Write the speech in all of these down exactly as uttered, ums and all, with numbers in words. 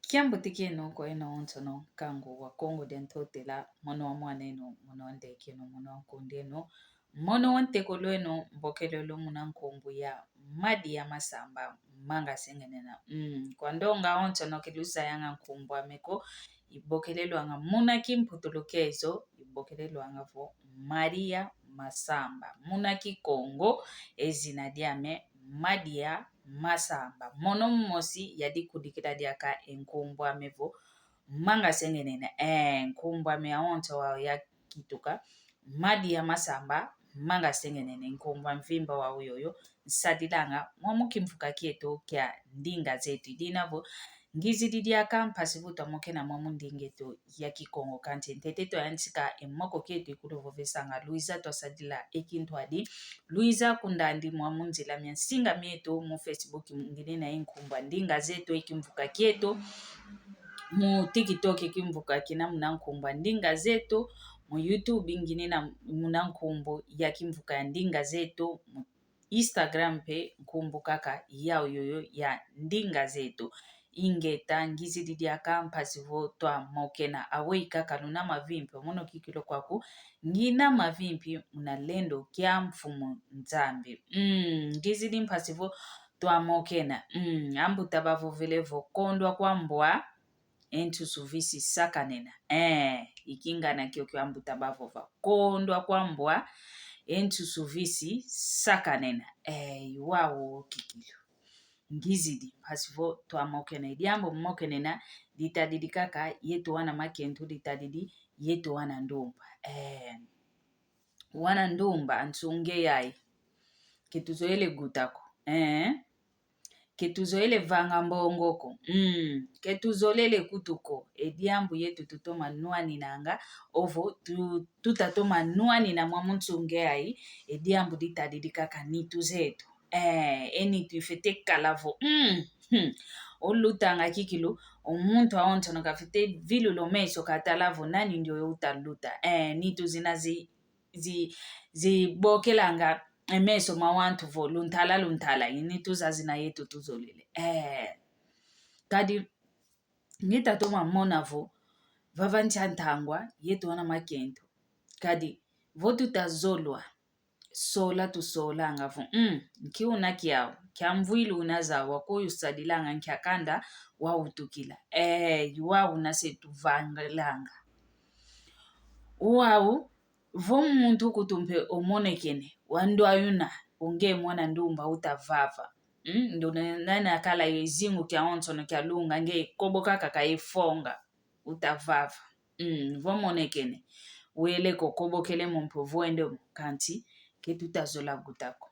Kiambote kieno kwa eno onsono, nkangu wa Kongo dia Ntotela, mono wa mwan'eno, mono wa ndek'eno, mono wa nkund'eno, mono wa ntekolo eno, mbokel'elo muna nkumbu ya Madia Masamba, manga sengenena. Mm, kwa ndonga onsono ke luzayanga nkumbu ame ko, ibokelelwanga muna kimputulukezo, ibokelelwanga vo Maria Masamba. Muna Kikongo, e zina diame Madia Masamba. Mono mosi yadikudikila diaka e nkumbu ame vo manga sengenena. Eh, nkumbu ame awonso wau yakituka. Madia Masamba, manga sengenena. Nkumbu a mvimba wau yoyo. Nsadilanga mwamu kimvuka kieto kia ndinga zeto. Idina vo ngizidi diaka mpasi vo twamokena mwamu ndinga eto ya Kikongo, kansi ntete twayantika e moko kieto ikulu vovesanga luiza twasadila e kintwadi, luiza kundandi mwamu nzila mia nsinga mieto. Mu Facebook nginina e nkumbu a ndinga zeto, e kimvuka kieto. Mu TikTok e kimvuka kina muna nkumbu a ndinga zeto. Mu YouTube nginina muna nkumbu ya kimvuka ya ndinga zeto. Mu Instagram mpe nkumbu kaka yau yoyo ya ndinga zeto. Ingeta, ngizidi diaka mpasi vo twamokena. Aweyi kaka luna mavimpi, omono kikilu kwaku, ngina mavimpi muna lendo kia Mfumu Nzambi. Mm, ngizidi mpasi vo twamokena. Mm, ambuta bavovele vo kondwa kwa mbwa, e nsusu visi sakanena. Eh, i kingana kiokio ambuta bavova. Kondwa kwa mbwa, e nsusu visi sakanena. Eh, i wau kikilu. Ngizidi, mpasi vo twamokena. I diambu mokenena, ditadidi kaka yeto wana makento, ditadidi yeto wana ndumba. Eh, wana ndumba, nsunge yai. Ke tuzoele guta ko. Eh? Ke tuzoele vanga mbongo ko. Mm. Ke tuzolele kutu ko. E diambu yeto tutoma nwaninanga, ovo tu-, tutatoma nwanina mwamu nsunge ai, e diambu ditadidi kaka nitu zeto. Eh, e nitu ifwete kala vo. Mm. Hmm. Olutanga kikilu, o muntu awonsono kafwete vilula o meso katala vo nani ndioyo utaluta. Eh, nitu zina zi-, zi-, zibokelanga e meso ma wantu vo luntala, luntala, i nitu zazina yeto tuzolele. Eh. Kadi, ngitatoma mona vo, vava ntia ntangwa, yeto wana makento. Kadi, vo tutazolwa, sola tusolanga vo, mm, nki una kiau, kia mvwilu una zau, wakoyu sadilanga nkia kanda wau tukila. Eh, i wau una se tuvangilanga. Wau, vo muntu kutu mpe omonekene, wandwa yuna, o nge mwana ndumba utavava. Mm, nduna nani akala ye zingu kia onsono kia lunga, nge koboka kaka ye fonga, utavava. Mm, vo monekene, wele ko kobokele mo mpe vwende mo, kansi ke tutazola guta ko.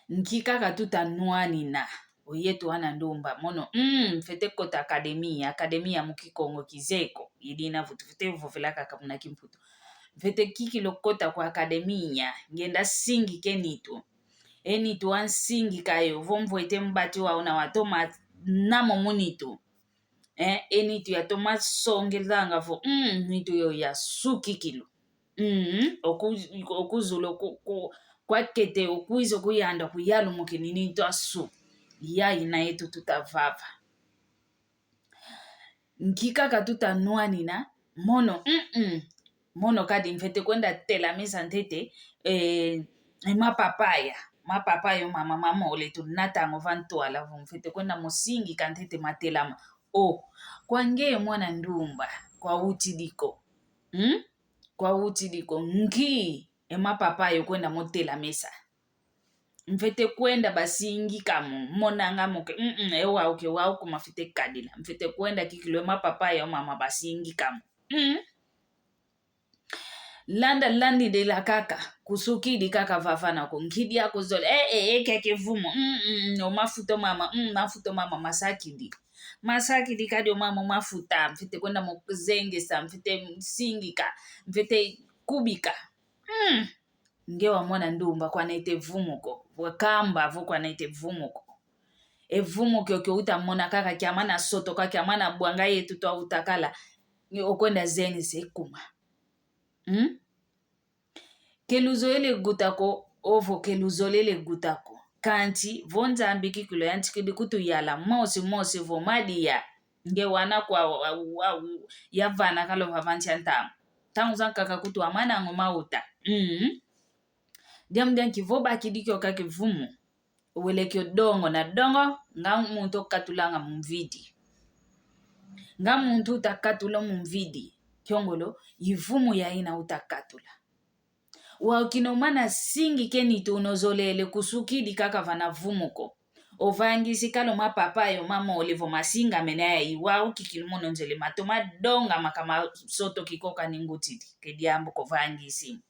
Nki kaka tutanwanina, o yeto wana ndumba, mono, mm, mfwete kota akademia, akademia mu Kikongo kizeye ko, i dina vo tufwete vovela kaka muna Kimputu. Mfwete kikilu kota kwa akademia, ngenda singika e nitu. E nitu wansingika yo, vo mvwete mbati wau una watoma namo mu nitu. Eh, e nitu yatoma songelanga vo, mm, nitu yo ya sukikilu. Mm, oku-, okuzula oku-, ku-, kwakete okwiza okuyanda kuyalumukini nitu asu. Yayina yeto tutavava. Nki kaka tutanwanina, mono, mm-mm. Mono kadi mfwete kwenda telamisa ntete, eh, eh, mapapaya. Mapapaya o mama mamole tunatango va ntwala vo mfwete kwenda mo singika ntete matelama. O, kwa nge mwana ndumba, kwa utidi ko. Hmm? Kwa utidi ko. Nki, e mapapaya okwenda mo telamisa. Mfwete kwenda basingika mo, monanga mo ke, mm-mm, e wau ke wau ko mafwete kadila. Mfwete kwenda kikilu e mapapaya o mama basingika mo. Mm. Landa landidila kaka, kusukidi kaka vavana ko, nki diaku zole, eh, eh, eh, keke vumu, mm, mm, mm, o mafuta o mama, mm, mafuta o mama masakidi. Masakidi kadi o mama o mafuta, mfwete kwenda mo zengesa, mfwete singika, mfwete kubika. Mm. Nge wa mwana ndumba kwa nete vumu ko, wakamba vo kwa nete vumu ko. E vumu kiokio utamona kaka kiamana sotoka, kiamana bwanga yeto twautakala, nge okwenda zengesa e kuma. Hmm? Ke luzoele guta ko, ovo ke luzolele guta ko. Kansi, vo Nzambi kikilu yantikidi kutuyala mosi mosi vo Madia, Nge wana kwa wa, wa, wa, yavana kalo vava nsi a ntangu. Ntangu zankaka kutu amanang'o mauta. Mm. Diambu dia nki? Vo bakidi kio kaka kivumu. Wele kio dongo na dongo, nga muntu okatulanga mu mvidi. Nga muntu utakatula mu mvidi. Kiongolo, ivumu yaina utakatula. Wau kina umana singi ke nitu unozolele kusukidi kaka vana vumu ko. Ovangisi kalo mapapa yo mamole vo masingamene ya iwau kikilu mono nzele matoma donga maka masoto kikoka ningutidi. Ke diambu ko vangisi.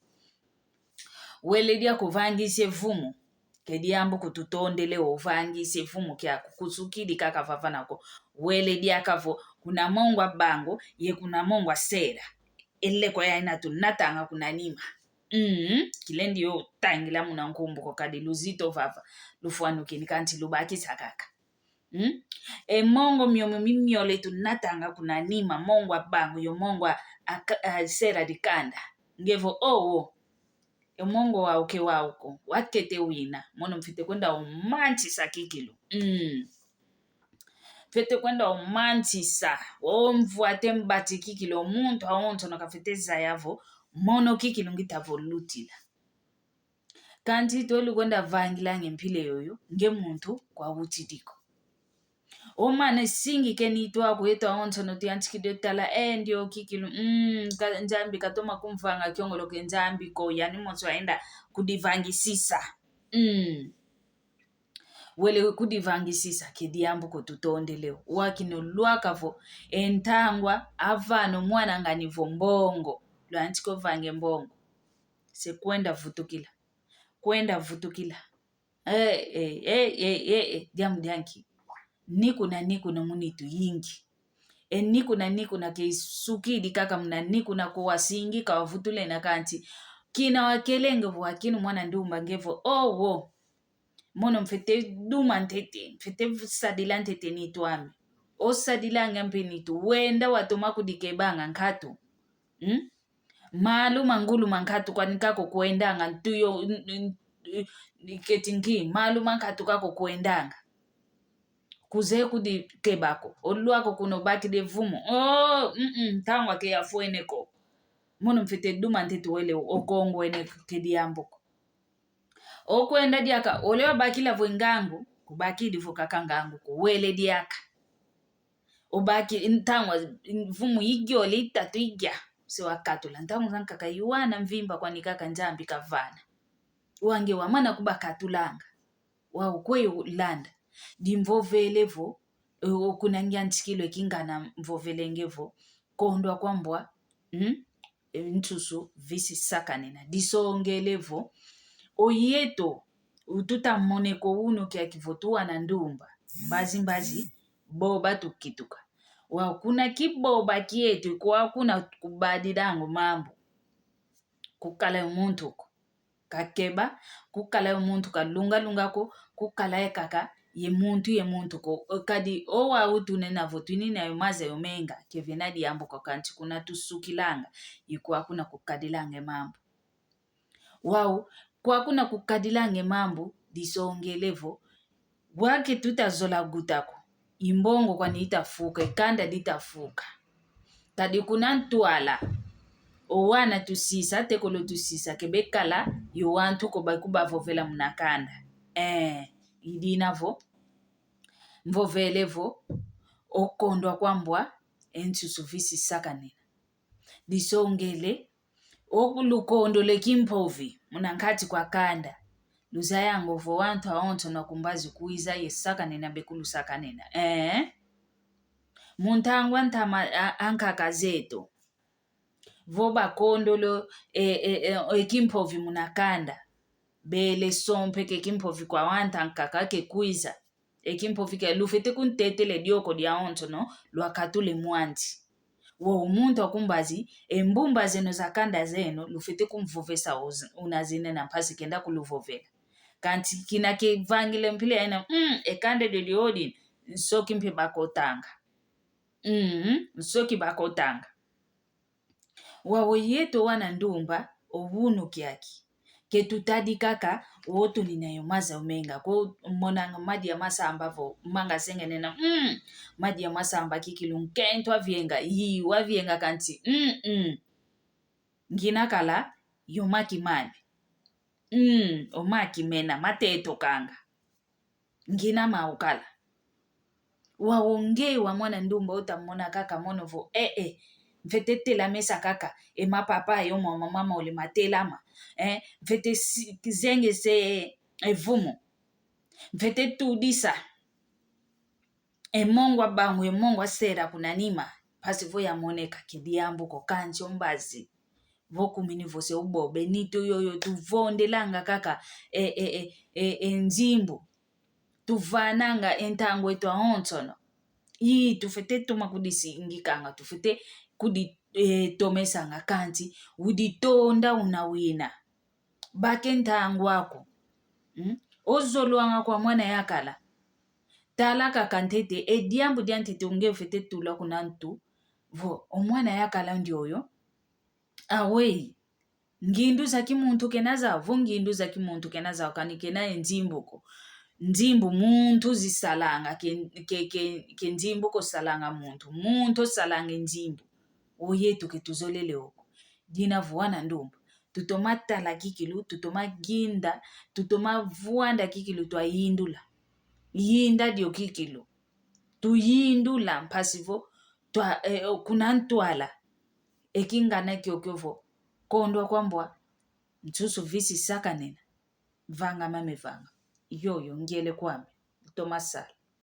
Wele diaka ovangisi e vumu. Ke diambu kututondele ovangisi e vumu kiaku kusukidi kaka vavana ko. Wele diaka vo kuna mongwa bango ye kuna mongwa sera. Ele kwa yaina tunatanga kuna nima. Mm, kilendi yo tangila muna nkumbu ko kadi luzito vava, lufwanukini kanti lubakisa kaka. Mm? E mongo miomio mimiole tunatanga kuna nima, mongwa bango yo mongwa aka-, a, sera dikanda. Nge vo, oh, oh. E mongo wau ke wau ko, wakete wina, mono mfwete kwenda umansisa kikilu. Mm. Mfwete kwenda umansisa, omvwate mbati kikilu, o muntu awonsono kafwete zaya vo, mono kikilu ngita vo lutila. Kanti tolu kwenda vangilange mpila yoyo, nge muntu kwa utidi ko. Omana singi ke nitu aku yetu awonsono tuyantikidi tala, eh, ndio kikilu, mm, ka-, Nzambi katoma kumvanga kiongolo ke Nzambi ko, yani moso aenda kudivangisisa. Mm. Wele kudivangisisa ke diambu ko tutondele. Wau kina olwaka vo, e ntangwa, avana omwanang'ani vo mbongo. Lwantiki ovange mbongo. Se kwenda vutukila. Kwenda vutukila. Eh, eh, eh, eh, eh, eh, diambu dia nki? Ni kuna, ni kuna mu nitu yingi. E ni kuna, ni kuna ke isukidi kaka muna ni kuna ko wasingi kawavutule na kanti. Kina wakelenge vo wakinu mwana ndumba nge vo, oh, wo. Mono mfwete duma ntete, mfwete sadila ntete nitu ame. Osadilanga mpe nitu, wenda watoma kudikebanga nkatu. Hmm? Malu ma ngulu ma nkatu kwani kako kwendanga, ntu yo, n-, n-, n-, keti nki, malu ma nkatu kako kwendanga. Kuze kudikeba ko, olwa ko kuna obakidi vumu. Oh, mm, mm, ntangwa ke yafwene ko. Mono mfwete duma ntete wele okongwene ke diambu ko. Okwenda diaka, ole wabakila vo ngangu, kubakidi vo kaka ngangu ko, wele diaka. Obaki, ntangwa, vumu igiole itatu igia, se wakatula. Ntangu zankaka iwana mvimba kwani kaka Nzambi kavana. Wau nge wamana kubakatulanga. Wau kweyi olanda. Dimvovele vo, e, okuna ngiantikilo e kingana mvovele nge vo, kondwa kwa mbwa, mm? E, nsusu visi sakanena. Disongele vo, oyeto, ututa mone ko unu kiaki vo tuwana ndumba. Mbazi mbazi, boba tukituka. Wau kuna kiboba kieto, kwa kuna kubadilango mambu. Kukala yo muntu ko. Kakeba, kukala yo muntu kalunga lunga ko, kukala ye kaka, ye muntu, ye muntu ko. O, kadi, o wau tunena vo twinina yo maza yo menga, kevena diambu ko kanti kuna tusukilanga, ye kwa kuna kukadilanga e mambu. Wau, kwa kuna kukadilanga e mambu, disongele vo, wau ke tuta zola guta ko. I mbongo kwani itafuka, e kanda ditafuka. Kadi kuna ntwala, o wana tusisa, tekolo tusisa, ke bekala, yo wantu ko bakubavovela muna kanda. Eh, i dina vo, mvovele vo, okondwa kwa mbwa, e nsusu visi sakanena. Disongele, oku lukondolo e kimpovi, muna nkati kwa kanda. Luzayanga vo wantu awonso na kumbazi kwiza ye sakanena be kulusakanena. Eh? Mu ntangwa ntama a-, ankaka zeto. Vo bakondolo e, e, e, e kimpovi muna kanda. Bele sompeke kimpovi kwa wantu ankaka ke kwiza. E kimpovi ke lufwete kuntetele dioko diawonso no, lwakatule mwandi. Wo muntu akumbazi, e mbumba zeno za kanda zeno, lufwete kumvovesa oz-, una zine na mpasi kenda kuluvovela. Kanti kina kevangile mpila yena, mm, e kanda dio diodi, nsoki mpe bakotanga. Mm, nsoki bakotanga. Wau yeto wana ndumba, o unu kiaki. Ke tutadi kaka, o tunina yo maza omenga. Ko monanga madia masamba vo, manga senge nena, mm, madia masamba kikilu nkento avienga, yi, wavienga kanti, mm, mm. Ngina kala, yo maki mani. Mm, o maki mena, mateto kanga. Ngina ma ukala. Wau nge wa mwana ndumba utamona kaka mono vo, eh, eh, mfwete telamesa kaka, e mapapa yo mama mama ule matelama, eh, mfwete si-, zengese e vumu, mfwete tudisa e mongo a bangu, e mongo a sela kuna nima, mpasi vo yamoneka ke diambu ko kansi o mbazi. Vo kumini vo se ubobe, nitu yoyo tuvondelanga kaka e, e, e, e, e nzimbu. Tuvananga e ntangu eto awonsono. Ii, tufwete toma kudisingikanga, tufwete kudi, e, tomesanga kansi, uditonda una wina. Baka e ntangu aku. Mm? Ozolwanga kwa mwana yakala. Tala kaka ntete, e diambu dia ntete unge ufwete tula kuna ntu. Vo, o mwana yakala ndioyo. Aweyi. Ngindu za kimuntu kena zau, vo ngindu za kimuntu kena zau, kani kena e nzimbu ko. Nzimbu muntu zisalanga, ke, ke, ke, ke nzimbu ko salanga muntu. Muntu salanga e nzimbu. O yetu ke tuzolele o ko. Dina vwana ndumba. Tutoma tala kikilu, tutoma ginda, tutoma vwanda kikilu twayindula. Yinda dio kikilu. Tuyindula mpasi vo, twa, eh, kuna ntwala. E kingana kiokio vo, kondwa kwa mbwa, nsusu visi sakanena, vanga mame vanga. Yoyo, ngiele kwame, toma sala.